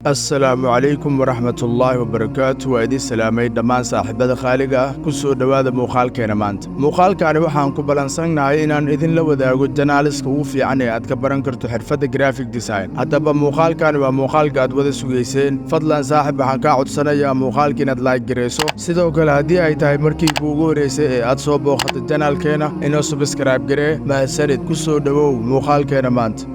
Asalaamu calaykum waraxmatullaahi wabarakaatu. Waa idin salaamay dhammaan saaxiibada khaaliga ah. Ku soo dhowaada muuqaalkeena maanta. Muuqaalkaani waxaan ku ballansannahay inaan idinla wadaago channels-ka ugu fiican ee aad ka baran karto xirfadda graphic design. Haddaba, muuqaalkaani waa muuqaalka aad wada sugayseen. Fadlan saaxib, waxaan kaa codsanayaa muuqaalka inaad like garayso. Sidoo kale, haddii ay tahay markii kuugu horreysay ee aad soo booqato channel-keena, inoo subscribe garee. Mahadsanid. Ku soo dhowow muuqaalkeena maanta.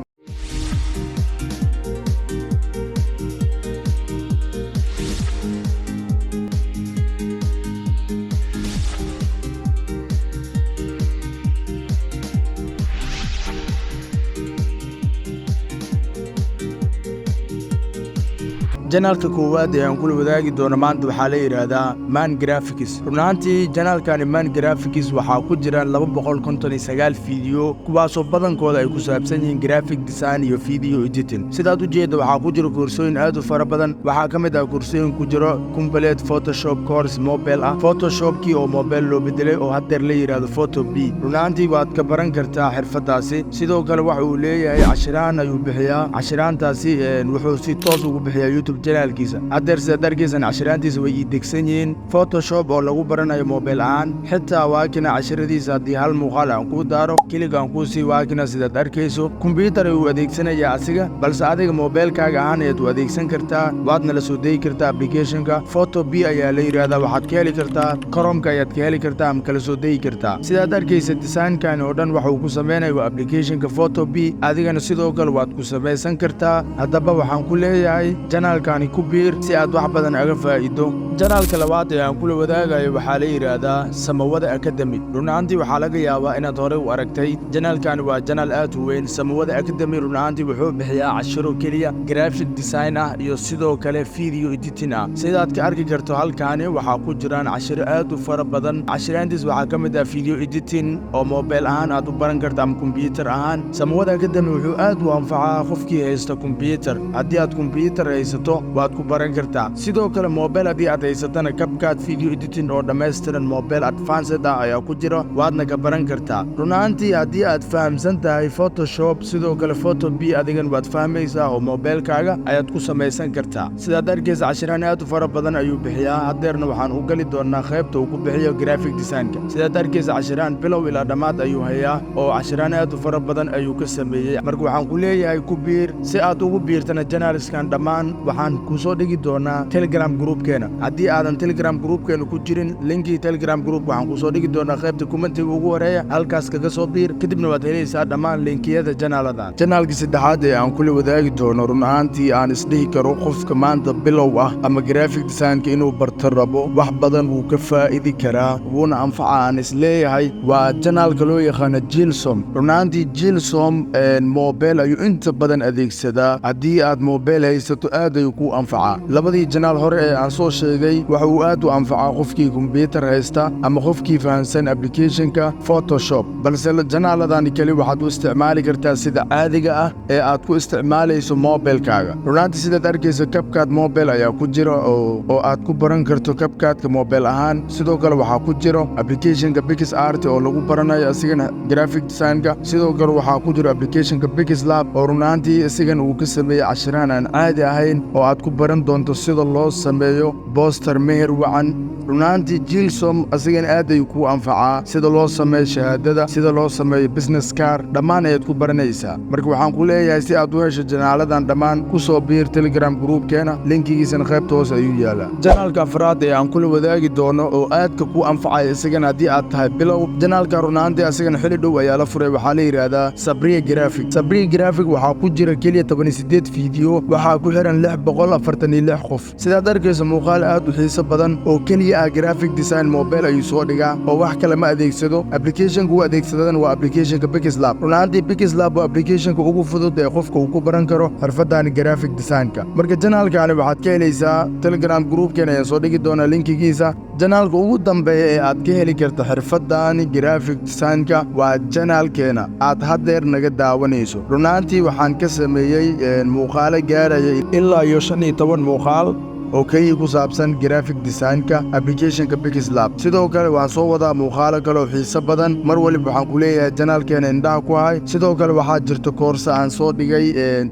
Channel-ka koowaad ee aan kula wadaagi doono maanta waxaa la yidhaahdaa Man Graphics. Run ahaantii, channel-kani Man Graphics waxaa ku jiraan 259 video, kuwaasoo badankooda ay ku saabsan yihiin graphic design iyo video editing. Sidaad u jeedda, waxaa ku jira koorsooyin aad u fara badan. Waxaa ka mid ah koorsooyin ku jiro complete Photoshop course mobile ah, Photoshopkii oo mobile loo bedelay oo haddeer la yidhaahdo Photopea. Run ahaantii, waad ka baran kartaa xirfaddaasi. Sidoo kale, waxa uu leeyahay cashiraan ayuu bixiyaa. Cashiraantaasi wuxuu si toos ugu bixiyaa YouTube channel-kiisa. Haddeer sidaad arkaysan, cashiraantiisa way ii degsan yihiin. Photoshop oo lagu baranayo mobile ahaan xitaa waakina cashiradiisa. Haddii hal muuqaal aan kuu daaro, click aan kuu sii, waakina. Sidaad arkayso, kombyutar ayuu adeegsanayaa asiga, balse adiga mobilkaaga ahaan ayaad u adeegsan kartaa, waadna la soo degi kartaa. Applicationka Photopea ayaa la yidhaahdaa. Waxaad ka heli kartaa Chrome-ka ayaad ka heli kartaa ama kala soo degi kartaa. Sidaad arkaysa, design-kan oo dhan waxa uu ku samaynayo waa applicationka Photopea. Adigana sidoo kale waad ku samaysan kartaa. Haddaba, waxaan ku leeyahay channel-kani ku biir si aad wax badan aga faa'iido. Channel-ka labaad ee aan kula wadaagayo waxaa la yidhaahdaa Samawada Academy. Run ahaantii, waxaa laga yaabaa inaad horey u aragtay. Channel-kani waa channel aad u weyn. Samawada Academy run ahaantii wuxuu bixiyaa cashiro keliya graphic design ah iyo sidoo kale video editing ah. Sidaad ka arki karto, halkaani waxaa ku jiraan cashiro aad u fara badan. Cashiraantiis waxaa ka mid ah video editing oo mobile ahaan aad u baran karto ama kombyutar ahaan. Samawada Academy wuxuu aad u anfacaa qofkii haysta kombyutar. Haddii aad kombyutar haysato, waad ku baran kartaa. Sidoo kale, mobile haddii aad haysatana, CapCut video editing oo dhammaystiran, mobile advanced ah ayaa ku jira, waadna ka baran kartaa. Run ahaantii, haddii aad fahamsan tahay Photoshop, sidoo kale Photopea adigan waad fahmaysaa oo mobilkaaga ayaad ku samaysan kartaa. Sidaad arkaysa, cashiraan aad u fara badan ayuu bixiyaa. Haddeerna waxaan u geli doonnaa qaybta uu ku bixiyo graphic designka. Sidaad arkaysa, cashiraan bilow ilaa dhammaad ayuu hayaa oo cashiraan aad u fara badan ayuu ka sameeyey. Marka waxaan ku leeyahay ku biir. Si aad ugu biirtana channels-kan dhammaan, waxaan ku soo dhigi doonaa Telegram groupkeena. Haddii aadan Telegram groupkeena ku jirin, linkii Telegram group waxaan kusoo dhigi doonaa qaybta comment-iga ugu horeeya. Halkaas kaga soo biir, kadibna waad helaysaa dhammaan linkiyada channel-adan. Channel-ka saddexaad ee aan kula wadaagi doono, run ahaantii aan isdhihi karo qofka maanta bilow ah ama graphic designka inuu barto rabo, wax badan wuu ka faa'idi karaa, wuuna anfaca aan isleeyahay, waa channel-ka loo yaqaano Jilsom. Run ahaantii, Jilsom mobile ayuu inta badan adeegsadaa. Haddii aad mobile haysato, aad ayuu kuu anfacaa. Labadii channel hore ee aan soo sheegay, waxa uu aad u anfacaa qofkii kombyutar haysta ama qofkii fahamsan applicationka Photoshop, balse channel-adani keli waxaad u isticmaali kartaa sida caadiga ah ee aad ku isticmaalayso mobilkaaga. Runaantii, sidaad arkayso, CapCut mobile ayaa ku jira oo aad ku baran karto CapCutka mobile ahaan. Sidoo kale, waxaa ku jiro applicationka PicsArt oo lagu baranayo isigana graphic designka. Sidoo kale, waxaa ku jiro applicationka PixelLab oo runaantii isigan uu ka sameeyey cashiraan aan caadi ahayn oo aad ku baran doonto sida loo sameeyo poster meher wacan. Runaantii, Jilsom asigana aad ayuu kuu anfacaa. Sida loo sameeyo shahaadada, sida loo sameeyo business card, dhammaan ayaad ku baranaysaa. Marka waxaan ku leeyahay, si aad u hesho channel-adan dhammaan, ku soo biir Telegram groupkeena. Linkigiisana qaybta hoose ayuu yaalaa. Channel-ka afraad ee aan kula wadaagi doono oo aadka kuu anfacaya isagana haddii aad tahay bilow, channel-ka runaantii asagana xili dhow ayaa la furay. Waxaa la yidhaahdaa Sabriya Graphic. Sabriya Graphic waxaa ku jira keliya 18 video. Waxaa ku xiran 646 qof. Sidaad arkaysa, muuqaal aad u xiiso badan oo keliya ah graphic design mobile ayuu soo dhigaa oo wax kale ma adeegsado. Applicationka uu adeegsadana waa applicationka PixelLab. Runaantii, PixelLab waa applicationka ugu fudud ee qofka uu ku baran karo xirfadani graphic designka. Marka channel-kaani waxaad ka helaysaa Telegram groupkeen, ayaan soo dhigi doonaa linkigiisa. Channel-ka ugu dambeeya ee aad ka heli karta xirfadani graphic designka waa channel-keena aad haddeer naga daawanayso. Runaantii, waxaan ka sameeyey muuqaalo gaaraya ilaa iyo 15 muuqaal. oo keliya ku saabsan graphic designka applicationka PixelLab. Sidoo kale waxaan soo wadaa muuqaalo kale oo xiiso badan. Mar waliba waxaan ku leeyahay channelkeena indhaha ku hay. Sidoo kale waxaa jirta koorsa aan soo dhigay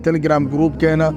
Telegram groupkeena.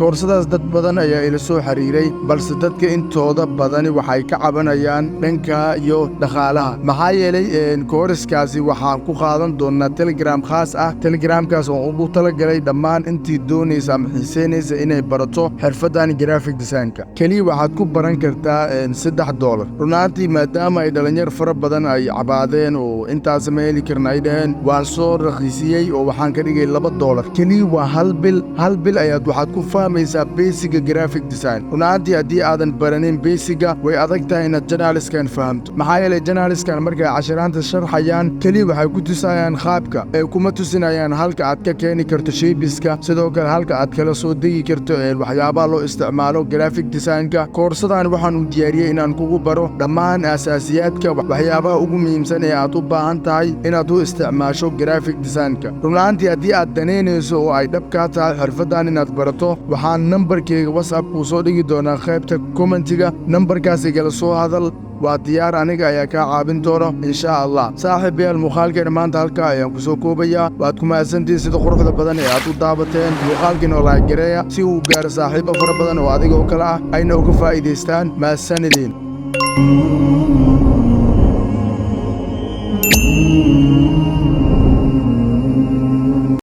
Koorsadaas dad badan ayaa ila soo xiriiray, balse dadka intooda badani waxay ka cabanayaan dhanka iyo dhaqaalaha. Maxaa yeelay, kooriskaasi waxaan ku qaadan doonaa Telegram khaas ah, Telegramkaas oo ugu talagalay dhammaan intii doonaysa ama xiiseynaysa inay barato xirfaddan graphic designka. Keliya waxaad ku baran kartaa $3. Runaantii, maadaama ay dhalinyar fara badan ay cabaadeen oo intaas ma heli karna ay dhaheen, waan soo rakhiisiyey oo waxaan ka dhigay $2 keliya. Waa hal bil. Hal bil ayaad waxaad ku fahmaysaa basicga graphic design. Runaantii, haddii aadan baranin basicga, way adag tahay inaad channelskan fahamto. Maxaa yeelay, channelskan markay cashiraanta sharxayaan, keliya waxay ku tusayaan qaabka ee kuma tusinayaan halka aad ka keeni karto shapeska, sidoo kale halka aad kala soo degi karto waxyaabaha loo isticmaalo graphic designka. Koorsadan waxaan u diyaariyey inaan kugu baro dhammaan asaasiyaadka, waxyaabaha ugu muhiimsan ee aad u baahan tahay inaad u isticmaasho graphic designka. Runaantii, haddii aad danaynayso oo ay dhab kaa tahay xirfaddan inaad barato, waxaan nambarkeyga WhatsApp kuu soo dhigi doonaa qaybta commentiga. Nambarkaas igala soo hadal. Waa diyaar, aniga ayaa kaa caawin doono, insha Allah. Saaxiibayaal, muuqaalkeena maanta halkaa ayaan ku soo koobayaa. Waad ku mahadsantihiin sida quruxda badan ee aad u daabateen muuqaalkiina oo like gareeya si uu gaaro saaxiibo fara badan oo adiga oo kale ah ayna uga faa'iidaystaan. Mahadsanidin.